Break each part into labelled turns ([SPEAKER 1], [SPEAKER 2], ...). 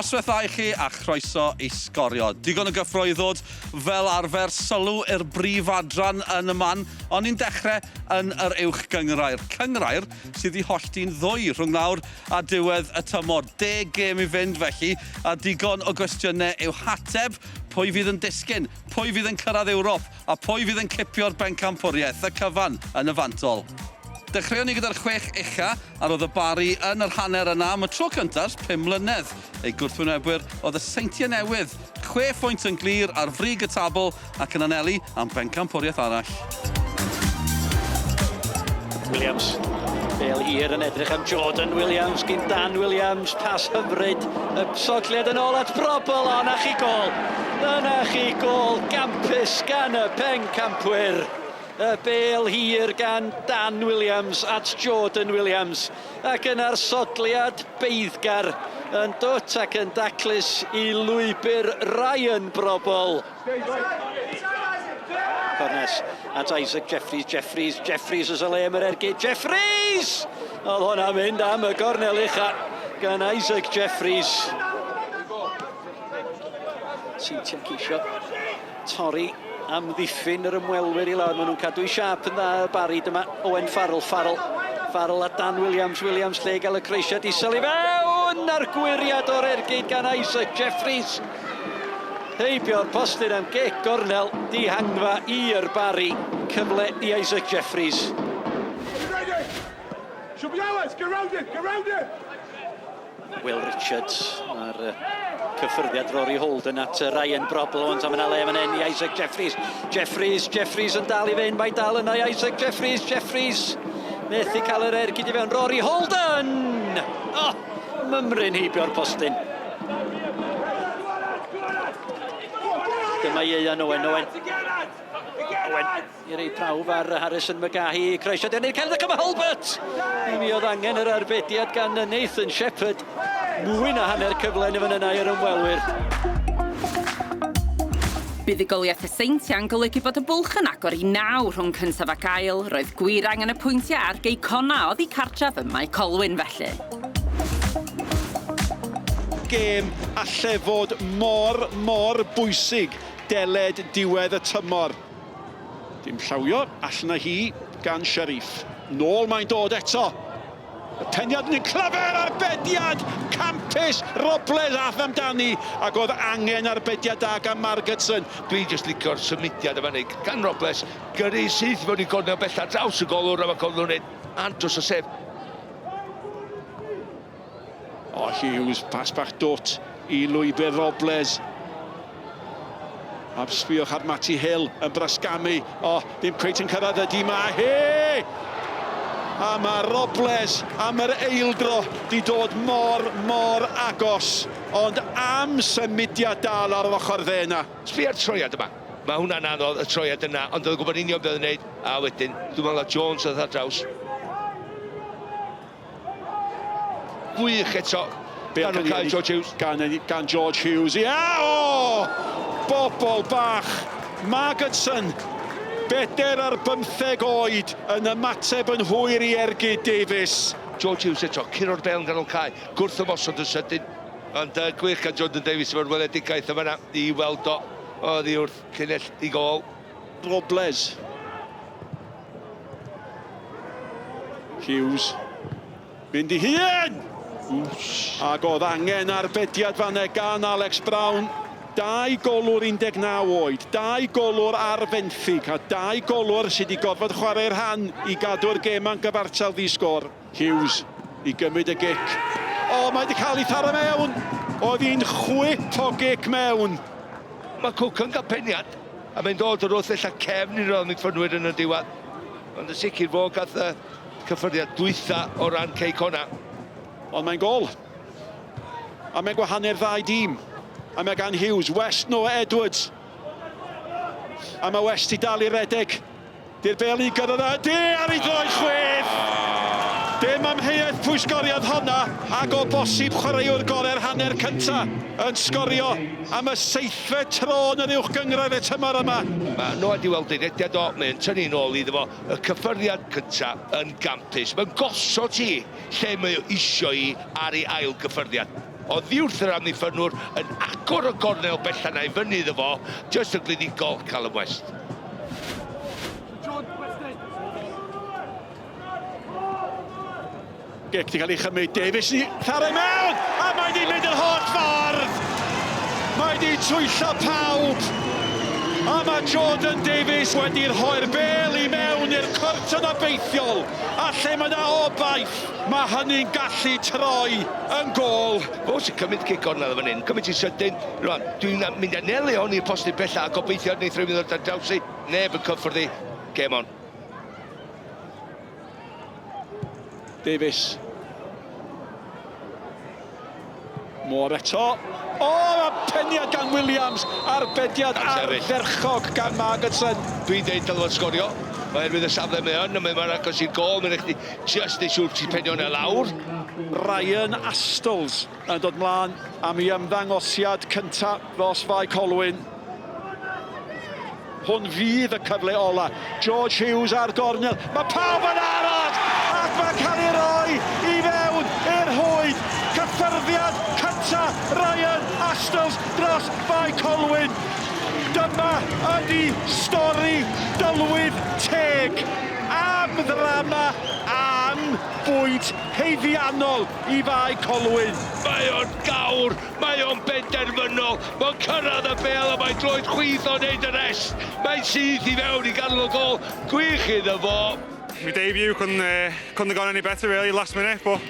[SPEAKER 1] Noswaith dda i chi a chroeso i Sgorio. Digon o gyffro i ddod fel arfer, sylw i'r brif adran yn y man, ond ni'n dechrau yn yr uwch gynghrair. Cynghrair sydd i hollti'n ddwy rhwng nawr a diwedd y tymor. Deg gêm i fynd felly, a digon o gwestiynau i'w hateb. Pwy fydd yn disgyn? Pwy fydd yn cyrraedd Ewrop? A pwy fydd yn cipio'r bencampwriaeth, y cyfan yn y fantol? Dechreuon ni gyda'r chwech ucha, a roedd y Barri yn yr hanner yna am y tro cyntaf ers pum mlynedd. Eu gwrthwynebwyr oedd y Seintiau Newydd, chwe phwynt yn glir ar frig y tabl ac yn anelu am bencampwriaeth arall.
[SPEAKER 2] Williams. Bêl hir yn edrych am Jordan Williams gyn Dan Williams, pas hyfryd, y sodliad yn ôl at Brobl, o na chi gôl! Dyna chi gôl gampus gan y pencampwyr! Y bêl hir gan Dan Williams at Jordan Williams ac yna'r sodliad beiddgar yn dwt ac yn daclus i lwybr Ryan Brobl. Cornes at Isaac Jeffries, Jeffries, Jeffries oes y le am yr ergyd, Jeffries! Oedd hwnna'n mynd am y gornel ucha gan Isaac Jeffries. Seintiau'n ceisio torri amddiffyn yr ymwelwyr i lawr. Maen nhw'n cadw i siâp yn dda y Barry. Dyma Owen Farrell, Farrell, Farrell a Dan Williams, Williams lle i gael y croesiad isel i fewn a'r gwyriad o'r ergyd gan Isaac Jeffries. Heibio'r postyn am gic gornel, dihangfa i'r Barry. Cyfle i Isaac Jeffries.
[SPEAKER 3] Should be ours! Get round him! Get round him!
[SPEAKER 2] Will Richards a'r cyffyrddiad Rory Holden at Ryan Brobl ond am yna le fan hyn i Isaac Jeffries. Jeffries, Jeffries yn dal i fynd, mae dal yna i Isaac Jeffries, Jeffries methu cael yr ergyd i fewn, Rory Holden! Oh, mymryn heibio'r postyn. Dyma Ieuan Owen, Owen. Owen i rei prawf ar Harrison McGahey. Croeso Dennydd Cerdd ac yma Hulbert! Mi oedd angen yr arbediad gan Nathan Shepherd. Mwy na hanner cyfle yn y fan yna i'r ymwelwyr.
[SPEAKER 4] Buddugoliaeth y Seintiau'n golygu bod y bwlch yn agor i naw rhwng cyntaf ac ail. Roedd gwir angen y pwyntiau ar Gei Connah oddi cartref ym Mae Colwyn felly.
[SPEAKER 5] Gêm alle fod mor, mor bwysig deled diwedd y tymor. Dim llawio, allan â hi gan Sharif. Nôl mae'n dod eto. Y peniad yn clyfar, arbediad campus, Robles ath amdani, ac oedd angen arbediad da gan Margetson.
[SPEAKER 6] Dwi jyst licio'r symudiad yma Nick, gan Robles, gyrru syth i mewn i gornel bella draws y golwr a mae Conlon yn andros o sef.
[SPEAKER 5] O, Hughes, pas bach dwt i lwybr Robles. A sbïwch ar Matty Hill yn brasgamu. O, ddim cweit yn cyrraedd ydy mae hi! A mae Robles am yr eildro di dod mor, mor agos. Ond am symudiad dal ar yr ochr dde yna.
[SPEAKER 6] Sbïa'r troiad yma. Mae hwnna'n anodd, y troiad yna, ond oedd yn gwybod union beth oedd yn gwneud. A wedyn, dwi'n meddwl na Jones oedd ar draws. Gwych eto. Gan y cael George Hughes.
[SPEAKER 5] Gan, gan George Hughes. Ia! O! Bobol bach! Margetson, bedair ar bymtheg oed, yn ymateb yn hwyr i ergyd Davies.
[SPEAKER 6] George Hughes eto, curo'r bêl yn ganol cae, gwrthymosod yn sydyn. Ond uh, gwych gan Jordan Davies efo'r weledigaeth yma i weld o oddi wrth llinell i gôl.
[SPEAKER 5] Robles. Hughes. Mynd i hun! Ac oedd angen arbediad fanne gan Alex Brown. Dau golwr 19 oed, dau golwr ar fenthyg, a dau golwr sydd wedi gorfod chwarae rhan i gadw'r gêm yn gyfartal ddi-sgôr. Hughes i gymryd y gic. O, mae wedi cael ei tharo mewn! Oedd hi'n chwip o gic mewn.
[SPEAKER 6] Mae Cook yn cael peniad, a mae'n dod o'r wrth ella cefn i'r amddiffynwyr yn y diwedd. Ond yn sicr fo gath y cyffyrddiad dwytha o ran Cei Connah.
[SPEAKER 5] Ond mae'n gol. A mae'n gwahanu'r ddau dîm. A mae gan Hughes, West Noah Edwards. A mae West i dal i redeg. Di'r bêl i gyrraedd a ydy ar ei droed chwith! Dim amheuaeth pwy sgoriodd honna, ac o bosib chwaraewr gorau'r hanner cynta yn sgorio am y seithfed tro yn yr Uwch Gynghrair y tymor yma.
[SPEAKER 6] Mae Noah 'di weld ei rediad o, mae o'n tynnu nôl iddo fo, y cyffyrddiad cynta yn gampus. Mae'n gosod hi lle mae o isio hi ar ei ail gyffyrddiad. Oddi wrth yr amddiffynnwr yn agor y gornel bella 'na i fyny iddo fo, jyst yn glinigol, Callum West.
[SPEAKER 5] Gic 'di cael ei chymryd, Davies i tharo mewn, a mae 'di mynd yr holl ffordd! Mae 'di twyllo pawb! A mae Jordan Davies wedi rhoi'r bêl i mewn i'r cwrt yn obeithiol, a lle mae 'na obaith, mae hynny'n gallu troi yn gôl.
[SPEAKER 6] Fo sy'n cymryd cic gornel yn fan hyn, cymryd hi'n sydyn. Rwan, dwi'n mynd i anelu hon i'r postyn pella a gobeithio wneith rhywun ddod ar draws hi. Neb yn cyffwrdd hi. Game on.
[SPEAKER 5] Davies. Moore eto. O, oh, peniad gan Williams, arbediad ardderchog gan Margetson.
[SPEAKER 6] Dwi'n deud dylai fod sgorio, oherwydd y safle mae yn, a mae'n agos i'r gol, mae'n chdi just ei siŵr ti'n penio yna lawr.
[SPEAKER 5] Ryan Astles yn dod mlaen am ei ymddangosiad cyntaf dros Fae Colwyn. Hwn fydd y cyfle ola. George Hughes ar gornel. Mae pawb yn aros! Ac mae'n cael ei roi i fewn i'r rhwyd. Cyffyrddiad cynta Ryan Astles dros Bae Colwyn. Dyma ydi stori dylwydd teg am ddrama am bwynt haeddiannol i Fae Colwyn.
[SPEAKER 6] Mae o'n gawr, mae o'n benderfynol, mae'n cyrraedd y bêl a mae droed chwith o'n neud y rest. Mae'n syth i fewn i ganol y gôl, gwych iddo fo.
[SPEAKER 7] My debut couldn't have gone any better really, last minute, but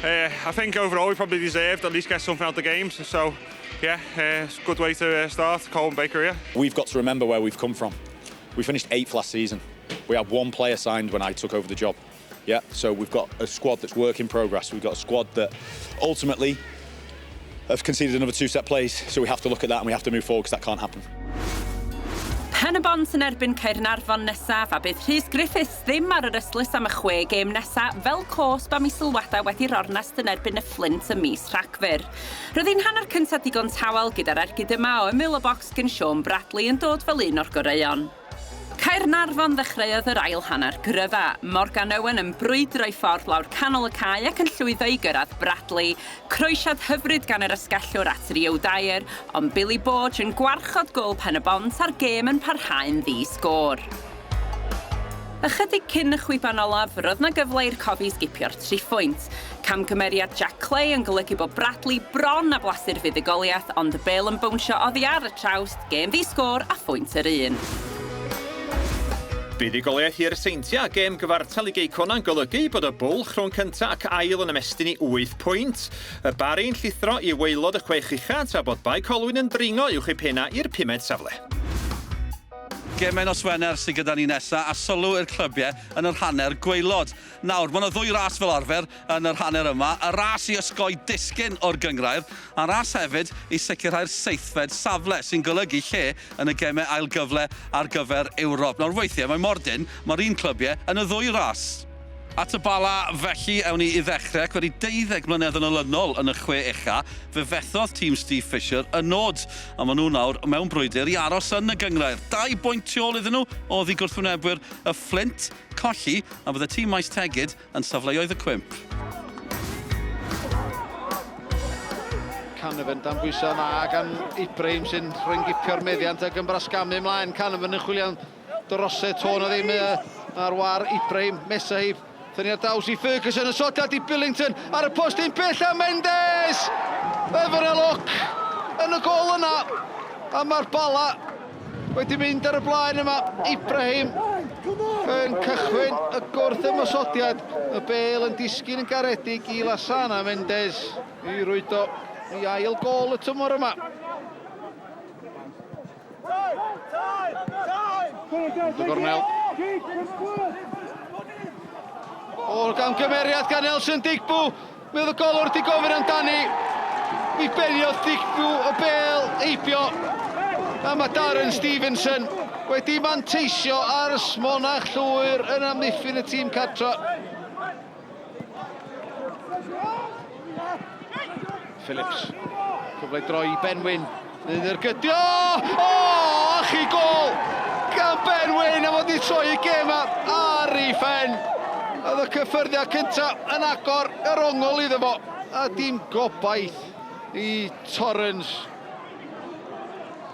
[SPEAKER 7] I think overall we probably deserved at least get something out of the games. So yeah, it's a good way to start Colwyn Bay career.
[SPEAKER 8] We've got to remember where we've come from. We finished eighth last season. We had one player signed when I took over the job. Yeah, so we've got a squad that's work in progress. We've got a squad that ultimately have conceded another two set plays. So we have to look at that and we have to move forward because that can't happen.
[SPEAKER 4] Pen-y-bont yn erbyn Caernarfon nesaf a bydd Rhys Griffiths ddim ar yr ystlys am y 6 gêm nesaf fel cosb am ei sylwadau wedi'r ornest yn erbyn y Fflint ym mis Rhagfyr. Roedd hi'n hanner cyntaf digon tawel gyda'r ergyd yma o ymyl y bocs gan Sean Bradley yn dod fel un o'r goreuon. Caernarfon ddechreuodd yr ail hanner gryfa. Morgan Owen yn brwydro ei ffordd lawr canol y cae ac yn llwyddo i gyrraedd Bradley. Croesiad hyfryd gan yr asgellwr at Rio Dyer, ond Billy Borge yn gwarchod gôl Pen-y-bont a'r gêm yn parhau'n ddi-sgôr. Ychydig cyn y chwiban olaf, roedd 'na gyfle i'r Cofis gipio'r triphwynt. Camgymeriad Jack Clay yn golygu bod Bradley bron â blasu'r fuddugoliaeth, ond y bêl yn bownsio oddi ar y trawst, gêm ddi-sgôr a phwynt yr un.
[SPEAKER 9] Buddugoliaeth i'r Seintiau, gêm gyfartal i Gei Connah'n golygu bod y bwlch rhwng cyntaf ac ail yn ymestyn i 8 pwynt. Y Barri'n llithro i waelod y chwech ucha, tra bod Bae Colwyn yn dringo uwch eu penna i'r pumed safle.
[SPEAKER 1] Gemau nos Wener sydd gyda ni nesaf a sylw i'r clybiau yn yr hanner gwaelod. Nawr, mae yna ddwy ras fel arfer yn yr hanner yma. Y ras i osgoi disgyn o'r gynghrair, a ras hefyd i sicrhau'r seithfed safle, sy'n golygu lle yn y gemau ail gyfle ar gyfer Ewrop. Nawr, weithiau mae mor dynn, mae'r un clybiau yn y ddwy ras. At y Bala, felly, ewn ni i ddechrau, ac wedi 12 mlynedd yn olynol yn y chwe ucha, fe fethodd tîm Steve Fisher y nod, a maen nhw nawr mewn brwydr i aros yn y gynghrair. 2 bwynt tu ôl iddyn nhw oedd i gwrthwynebwyr y Fflint, colli, a bydde tîm Maes Tegid yn safleoedd y cwymp.
[SPEAKER 10] Canavan dan bwysau yna gan Ibrahim sy'n rhyngipio'r meddiant ac yn brasgamu ymlaen. Canavan yn chwilio am drosedd tôn o ddim ar war Ibrahim. Mesahib, thynnu ar draws i Ferguson, yn sodlad i Billington ar y postyn pell a Mendes! Efo'r lwc yn y gol yna. A mae'r Bala wedi mynd ar y blaen yma. Ibrahim yn cychwyn y gwrth ymosodiad. Y bêl yn disgyn yn garedig i Lasana Mendes i rwydo i ail gôl y tymor yma. Y gornel. O'r gamgymeriad gan Nelson Digbu. Mi oedd y golwr di gofyn amdani. Mi beniodd Digbu y bêl heibio. A mae Darren Stevenson wedi manteisio ar smonach llwyr yn amddiffyn y tîm cartra. Phillips. Cyfle i droi i Benwyn. Yn ergydio! O! Ach i gôl! Gan Benwyn a fod i troi y gêm ar ei phen. Oedd y cyffyrddiad cyntaf yn agor yr ongl iddo fo. A dim gobaith. i Torrens.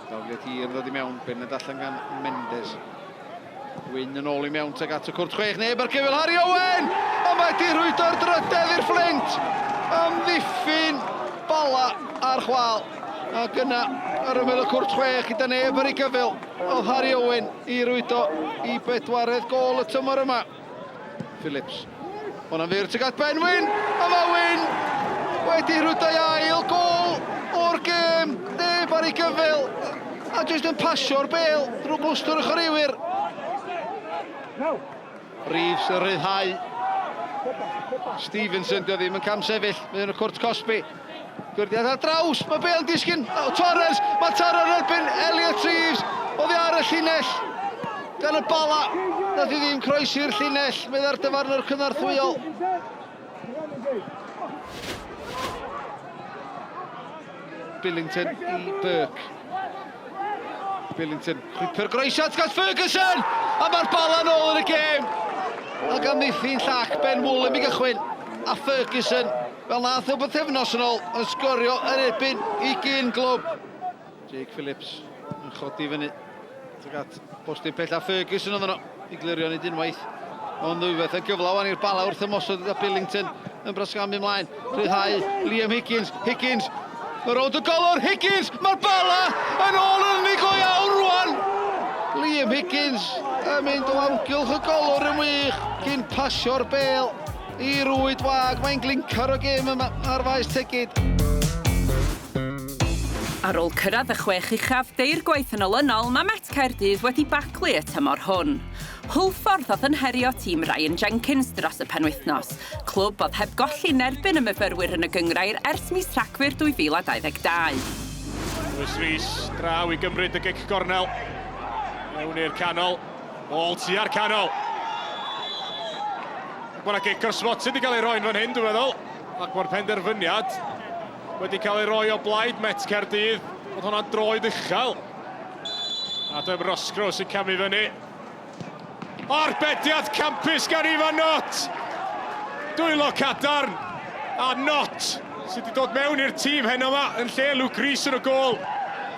[SPEAKER 10] Dafliad hir yn dod i mewn, bennod allan gan Mendes. Wyn yn ôl i mewn tuag at y cwrt chwech, neb ar gyfyl Harry Owen! A mae di rwydo'r drydedd i'r Fflint! Amddiffyn Bala ar chwal. Ac yna ar ymyl y cwrt chwech gyda neb ar ei gyfyl, oedd Harry Owen i rwydo i bedwaredd gôl y tymor yma. Phillips. Hwnna'n fyr tuag at Ben Wyn, a mae Wyn wedi rhwydo ei ail gôl o'r gêm. Neb ar ei gyfyl, a jyst yn pasio'r bêl drwy glwstwr y chwaraewyr. Reeves yn rhyddhau. Stevenson, dio ddim yn camsefyll, mae yn y cwrt cosbi. Gwyrdiad ar draws, mae Bale yn disgyn, oh, Torres, mae taro'r erbyn Elliot Reeves, oddi ar y llinell, gan y bala, nath i ddim croesi'r llinell, meddai'r dyfarnwr cynorthwyol. Billington i Burke. Billington, chwipio'r groesiad at Ferguson, a mae'r bala nôl yn y gêm. Ac amddiffyn llac Ben Woolham i gychwyn, a Ferguson Fel nath o bythefnos yn ôl yn sgorio yn erbyn i gyn glwb. Jake Phillips yn chodi fyny tuag at postyn pella Ferguson oedd yno i glirio nid unwaith. Ond ddwywaith yn gyfle wan i'r Bala wrth ymosod gyda Billington yn brasgamu ymlaen. Rhyddhau Liam Higgins. Higgins Mae rownd y golwr, Higgins, mae'r Bala yn ôl yn unig go iawn rwan. Liam Higgins yn mynd o amgylch y golwr yn wych cyn pasio'r bel. I rwyd wag, mae'n glincar o gêm yma ar faes Tegid.
[SPEAKER 4] Ar ôl cyrraedd y chwech uchaf deirgwaith yn olynol, mae Met Caerdydd wedi baglu y tymor hwn. Hwlffordd oedd yn herio tîm Ryan Jenkins dros y penwythnos, clwb oedd heb golli yn erbyn y myfyrwyr yn y gynghrair ers mis Rhagfyr 2022.
[SPEAKER 11] Lewis Rees draw i gymryd y gic gornel. Mewn i'r canol. Ôl tua'r canol. Ac mae yna gic o'r smotyn wedi cael ei roi'n fan hyn, dwi'n meddwl. Ac mae'r penderfyniad wedi cael ei roi o blaid Met Caerdydd. Oedd hwnna'n droed uchel. Adam Roscrow sy'n camu fyny. Arbediad campus gan Ifan Knott! Dwylo cadarn a Knott sydd wedi dod mewn i'r tîm heno yma yn lle Luke Rees yn y gôl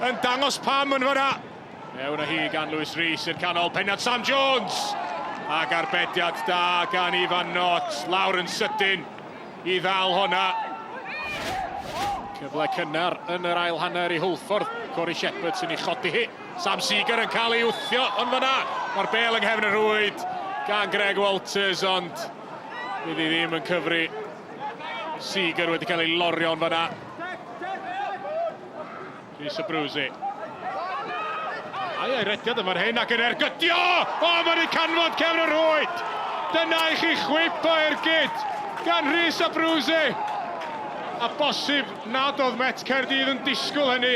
[SPEAKER 11] yn dangos pam yn fanna. Mewn â hi gan Lewis Rees i'r canol, peniad Sam Jones! Ac arbediad da gan Ifan Knott, lawr yn sydyn i ddal honna. Cyfle cynnar yn yr ail hanner i Hwlffordd. Corey Shepherd sy'n ei chodi hi. Sam Seeger yn cael ei wthio, ond fyna mae'r bel yng nghefn y rhwyd gan Greg Walters, ond fydd hi ddim yn cyfri. Seeger wedi cael ei lorio yn fyna. Rhys Abruzzi. Ai, ai, rediad yma'n hyn ac yn ergydio! O, mae'n ei canfod cefn y rhwyd! Dyna i chi chwip o ergyd gan Rhys Abruzzi! A bosib nad oedd Met Caerdydd yn disgwyl hynny.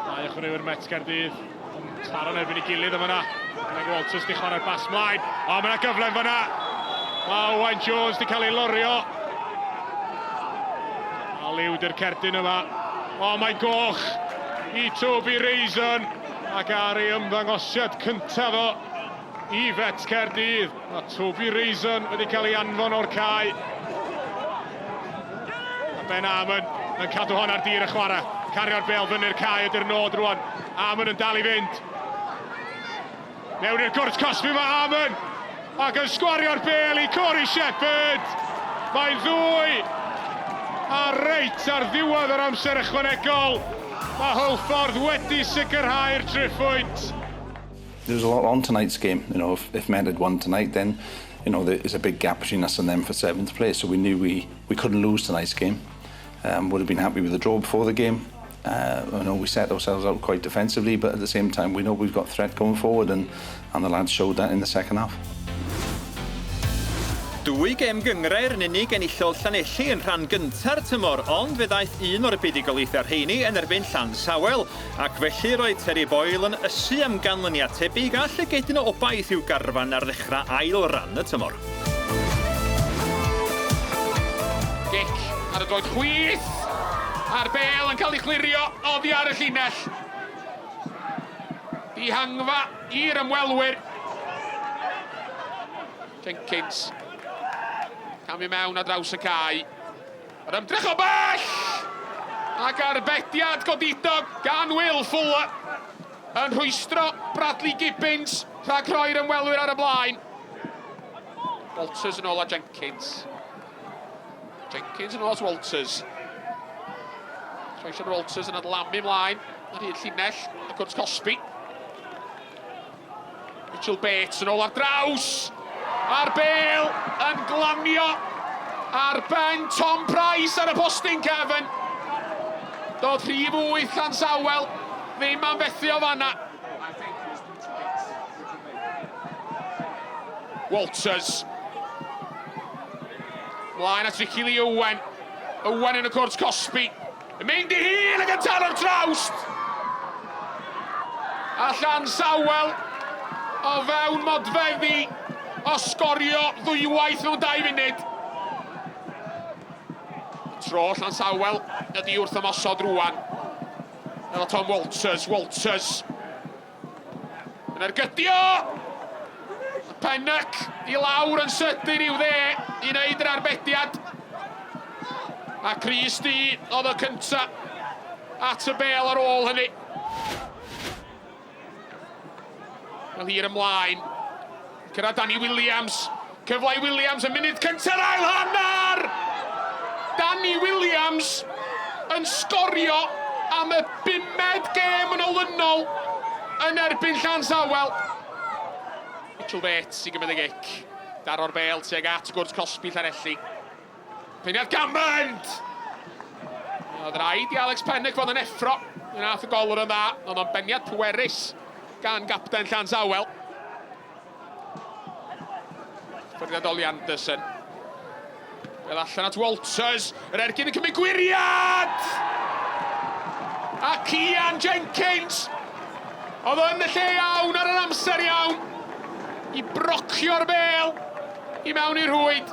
[SPEAKER 11] Dau o chwaraewyr Met Caerdydd yn taro'n erbyn ei gilydd yma yna. Greg Walters di chwarae'r bas mlaen. O, mae yna gyfle yn fyna. Mae Owain Jones di cael ei lorio. A liw di'r cerdyn yma. O, mae'n goch i Toby Raisin. Ac ar ei ymddangosiad cyntaf o i Fet Caerdydd. Mae Toby Raisin wedi cael ei anfon o'r cae. A Ben Amon yn cadw hon ar dir y chwarae. Cario'r bel fyny'r cae ydy'r nod rwan. Amon yn dal i fynd. Mewn i'r cwrt cosbi mae Amon. Ac yn sgwario'r bel i Corey Shepherd. Mae'n ddwy. A reit ar ddiwedd yr amser ychwanegol. Mae Hwlffordd wedi sicrhau'r triphwynt.
[SPEAKER 12] There's a lot on tonight's game. You know, if, if Met had won tonight, then, you know, there's a big gap between us and them for seventh place. So we knew we, we couldn't lose tonight's game. Um, would have been happy with the draw before the game. Uh, I know we set ourselves up quite defensively, but at the same time, we know we've got threat going forward, and, and the lads showed that in the second half.
[SPEAKER 9] Dwy gêm gynghrair yn unig enillodd Llanelli yn rhan gynta'r tymor, ond fe ddaeth un o'r buddugoliaethau rheini yn erbyn Llansawel, ac felly roedd Terry Boyle yn ysu am ganlyniad tebyg a llygedyn o obaith i'w garfan ar ddechrau ail ran y tymor.
[SPEAKER 13] Gic ar y droed chwith, a'r bêl yn cael ei chlirio oddi ar y llinell. Dihangfa i'r ymwelwyr. Jenkins. Camu mewn ar draws y cae. Yr ymdrech o bell! Ac arbediad godidog gan Will Fuller yn rhwystro Bradley Gibbons rhag rhoi'r ymwelwyr ar y blaen. Walters yn ôl a Jenkins. Jenkins yn ôl at Walters. Croesion Walters yn adlamu ymlaen ar hyd llinell y cwrt cosbi. Mitchell Bates yn ôl ar draws. A'r bel yn glanio ar ben Tom Price ar y postyn cefn. Doedd rhif 8 Llansawel ddim am fethu o fanna. Walters. Mlaen at Ricky Lee Owen. Owen yn y cwrt cosbi. Yn mynd i hun ac yn taro'r trawst! A Llansawel o fewn modfeddi o sgorio ddwywaith mewn 2 funud. Tro Llansawel ydi wrth ymosod rwan. Efo Tom Walters, Walters Yn ergydio! Pennock i lawr yn sydyn i'w dde i wneud yr arbediad. A Chris D oedd y cynta at y bel ar ôl hynny. Fel hir ymlaen. Cyrraedd Danny Williams. Cyfle i Williams yn munud cynta'r ail hanner! Danny Williams yn sgorio am y bumed gêm yn olynol yn erbyn Llansawel. Mitchell Bates i gymryd y gic. Daro'r bêl tuag at gwrt cosbi Llanelli. Peniad Gammond! Oedd rhaid i Alex Pennock fod yn effro. Fe nath y golwr yn dda, ond o'n beniad pwerus gan gapten Llansawel. Ffyrddiad Ollie Anderson. Fel allan at Walters. Yr ergyd yn cymryd gwiriad! A Cian Jenkins! Oedd yn y lle iawn ar yr amser iawn i brocio'r bêl i mewn i'r rhwyd.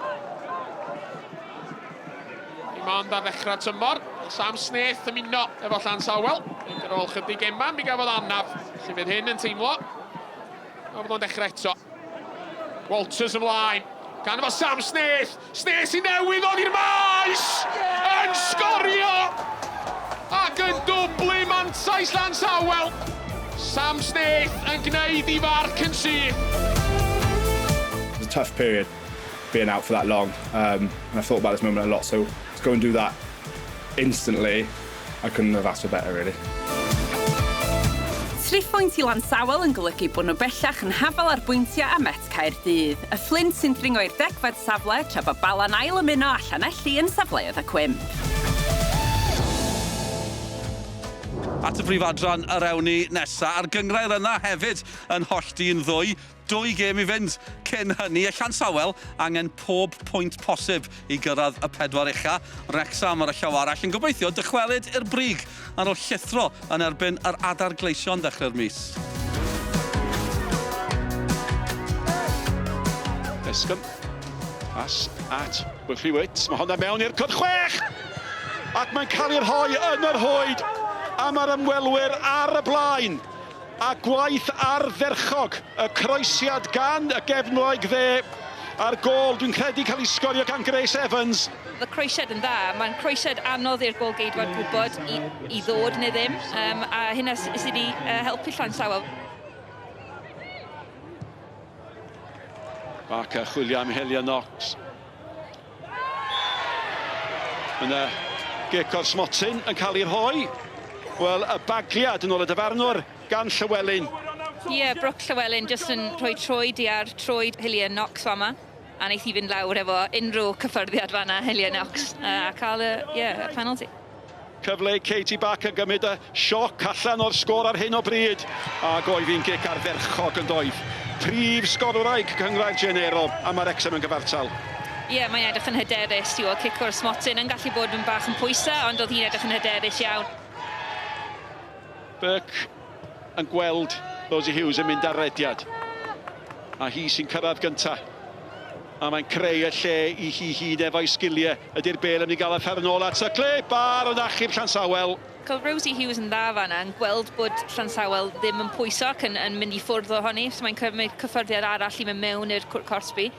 [SPEAKER 13] Dim ond ar ddechrau tymor, Sam Snaith ymuno efo Llansawel. Ar ôl chydig gemau, mi gafodd anaf. Felly fydd hyn yn teimlo A bod o'n dechrau eto. Walters ymlaen. Gan efo Sam Snaith. Snaith sy'n newydd ddod i'r maes! Yn sgorio! Ac yn dwblu mantais Llansawel. Sam Snaith yn gwneud i farc yn syth.
[SPEAKER 14] It was a tough period being out for that long um, and I thought about this moment a lot so to go and do that instantly I couldn't have asked for better really.
[SPEAKER 4] Triphwynt i Lansawel yn golygu bod nhw bellach yn hafal ar bwyntiau â Met Caerdydd. Y Fflint sy'n dringo i'r degfed safle, tra bod Bala'n ail ymuno â Llanelli yn safleoedd y cwymp.
[SPEAKER 1] At y brif adran yr ewn ni nesa, a'r gynghrair yna hefyd yn hollti'n ddwy. Dwy gêm i fynd cyn hynny, a Llansawel angen pob pwynt posib i gyrraedd y pedwar ucha. Wrecsam ar y llaw arall yn gobeithio dychwelyd i'r brig ar ôl llithro yn erbyn yr Adar Gleision ddechrau'r mis.
[SPEAKER 5] Escom. Pas at Wilfrey Witt. Mae hwnna mewn i'r cod chwech! Ac mae'n cael ei rhoi yn yr hoed a mae'r ymwelwyr ar y blaen. A gwaith ardderchog, y croesiad gan y gefnwraig dde, a'r gôl dwi'n credu cael ei sgorio gan Grace Evans.
[SPEAKER 15] Oedd y croesiad yn dda, mae'n croesiad anodd i'r gôl-geidwad gwybod i, i ddod neu ddim, um, a hynna sydd wedi uh, helpu Llansawel.
[SPEAKER 5] Barker chwilio am Helia Knox. Yna gic o'r smotyn yn cael ei rhoi. Wel, y bagliad yn ôl y dyfarnwr gan Llywelyn.
[SPEAKER 15] Ie, yeah, Brooke Llywelyn jyst yn rhoi troed i ar troed Hillier Knox fama. A wneith hi fynd lawr efo unrhyw cyffyrddiad fanna, Hillier Knox, a cael y, yeah, y penalty.
[SPEAKER 5] Cyfle i Katie Barker gymryd y sioc allan o'r sgôr ar hyn o bryd. Ac oedd hi'n gic ardderchog yn doedd. Prif sgorwraig Cynghrair Genero a mae Wrexham yn gyfartal.
[SPEAKER 15] Ie, yeah, mae'n edrych yn hyderus. Ti'n gweld, cic o'r smotyn yn gallu bod yn bach yn pwysau, ond oedd hi'n edrych yn hyderus iawn.
[SPEAKER 5] Burke yn gweld Rosie Hughes yn mynd ar rediad. A hi sy'n cyrraedd gyntaf. A mae'n creu y lle i hi hun efo'i sgiliau. Ydy'r bêl yn mynd i gael y ffer'n ôl at y clip a'r yn achub Llansawel.
[SPEAKER 15] Cael Rosie Hughes yn dda fan'na, yn gweld bod Llansawel ddim yn pwyso ac yn, yn mynd i ffwrdd ohoni, so mae'n cymryd cyffyrddiad arall i mynd mewn i'r cwrt cosbi.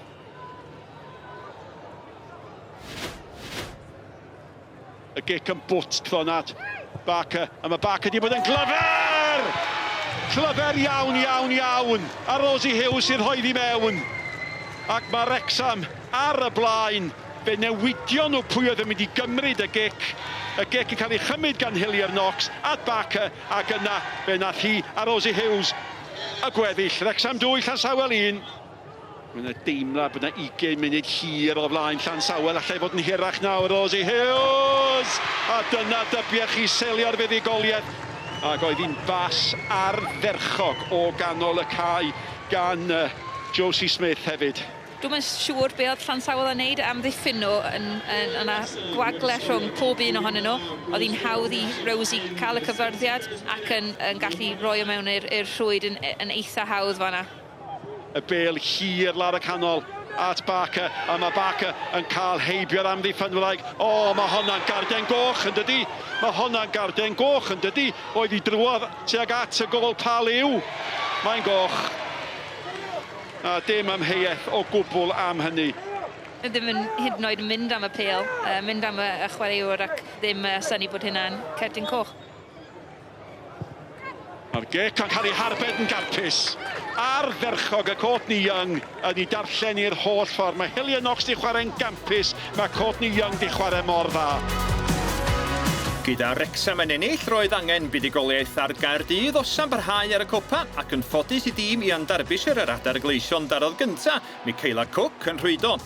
[SPEAKER 5] Y gic yn bwt tro at Barker, a mae Barker 'di bod yn glyfar! Clyfar iawn, iawn, iawn! A Rosie Hughes sy'n rhoi ddi mewn. Ac mae Wrecsam ar y blaen. Fe newidion nhw pwy oedd yn mynd i gymryd y gic. Y gic yn cael ei chymryd gan Hillier Knox at Barker, ac yna fe nath hi a Rosie Hughes y gweddill. Wrecsam 2, Llansawel 1. Mae yna deimlad bod yna 20 munud hir o flaen Llansawel, allai fod yn hirach nawr, Rosie Hughes! A dyna dybiech chi selio'r fuddugoliaeth. Ac oedd hi'n bas ardderchog o ganol y cae gan Josie Smith hefyd.
[SPEAKER 15] Dwi'm yn siŵr be oedd Llansawel yn neud amddiffyn nhw yn, yn, yna gwagle rhwng pob un ohonyn nhw. Oedd hi'n hawdd i Rosie cael y cyffyrddiad ac yn, yn gallu roi o mewn i'r rhwyd yn, yn eitha hawdd fanna.
[SPEAKER 5] Y bêl hir lawr y canol at Barker, a mae Barker yn cael heibio'r amddiffynwraig. O, mae honna'n garden goch yn dydi? Mae honna'n garden goch yn dydi? Oedd hi drwodd tuag at y gôl pa liw? Mae'n goch. A dim amheuaeth o gwbl am hynny.
[SPEAKER 15] Ddim yn hyd yn oed yn mynd am y pêl, mynd am y chwaraewr ac ddim synnu bod hynna'n cerdyn coch.
[SPEAKER 5] Mae'r gic yn cael ei harbed yn garpus. Ardderchog y Courtney Young yn ei darllen i'r holl ffordd. Mae Hillier Knox di chwarae'n gampus, mae Courtney Young di chwarae mor dda.
[SPEAKER 9] Gyda Wrecsam yn ennill, roedd angen buddugoliaeth ar Gaerdydd os am barhau ar y copa, ac yn ffodus i dîm Ian Derbyshire yr Adar Gleision darodd gynta, Michaela Cook yn rhwydo.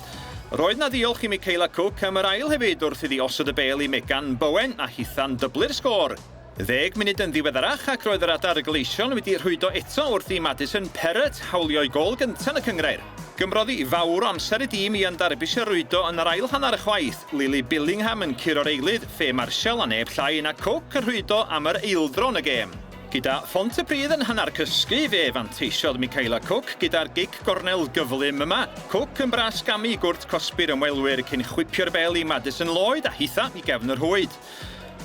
[SPEAKER 9] Roedd 'na ddiolch i Michaela Cook am yr ail hefyd wrth iddi osod y bêl i Megan Bowen a hitha'n dyblu'r sgôr. Ddeg munud yn ddiweddarach ac roedd yr Adar Gleision wedi rhwydo eto wrth i Madison Perrott hawlio'i gôl gynta' yn y cynghrair. Gymrodd hi fawr o amser i dîm Ian Derbyshire rwydo yn yr ail hanner ychwaith, Lily Billingham yn curo'r eilydd, Faye Marshall a neb llai na Cook yn rhwydo am yr eildro yn y gêm. Gyda Phontypridd yn hanner cysgu, fe fanteisiodd Michaela Cook gyda'r gic gornel gyflym yma. Cook yn bras gamu i gwrt cosbi'r ymwelwyr cyn chwipio'r bêl i Madison Lloyd a hitha i gefn y rhwyd.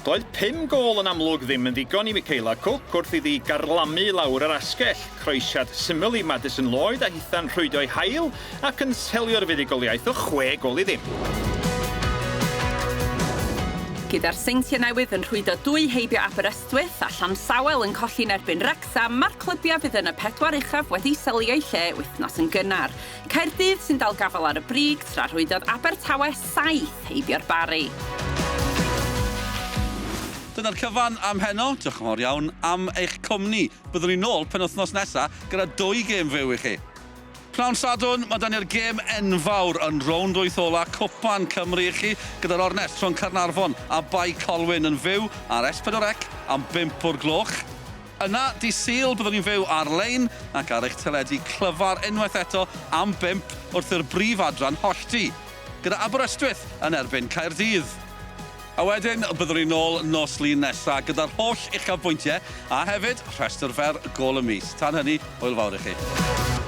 [SPEAKER 9] Doedd pum gôl yn amlwg ddim yn ddigon i Michaela Cook wrth iddi garlamu lawr yr asgell. Croesiad syml i Madison Lloyd a hitha'n rhwydo'i hail ac yn selio'r fuddugoliaeth o chwe gôl i ddim.
[SPEAKER 4] Gyda'r Seintiau Newydd yn rhwydo dwy heibio Aberystwyth a Llansawel yn colli'n erbyn Wrecsam, mae'r clybiau fydd yn y pedwar uchaf wedi selio'u lle wythnos yn gynnar. Caerdydd sy'n dal gafael ar y brig, tra rhwydodd Abertawe saith heibio'r Barri.
[SPEAKER 1] Dyna'r cyfan am heno. Diolch yn fawr iawn am eich cwmni. Byddwn ni nôl penwythnos nesa gyda dwy gêm fyw i chi. Pnawn Sadwrn, mae 'da ni'r gêm enfawr yn rownd wyth ola Cwpan Cymru i chi, gyda'r ornest rhwng Caernarfon a Bae Colwyn yn fyw ar S4C am bump o'r gloch. Yna, dydd Sul, byddwn ni'n fyw ar-lein ac ar eich teledu clyfar unwaith eto am bump wrth i'r brif adran hollti, gyda Aberystwyth yn erbyn Caerdydd. A wedyn, byddwn ni nôl nos Lun nesa gyda'r holl uchafbwyntiau a hefyd rhestr fer gôl y mis. Tan hynny, hwyl fawr i chi.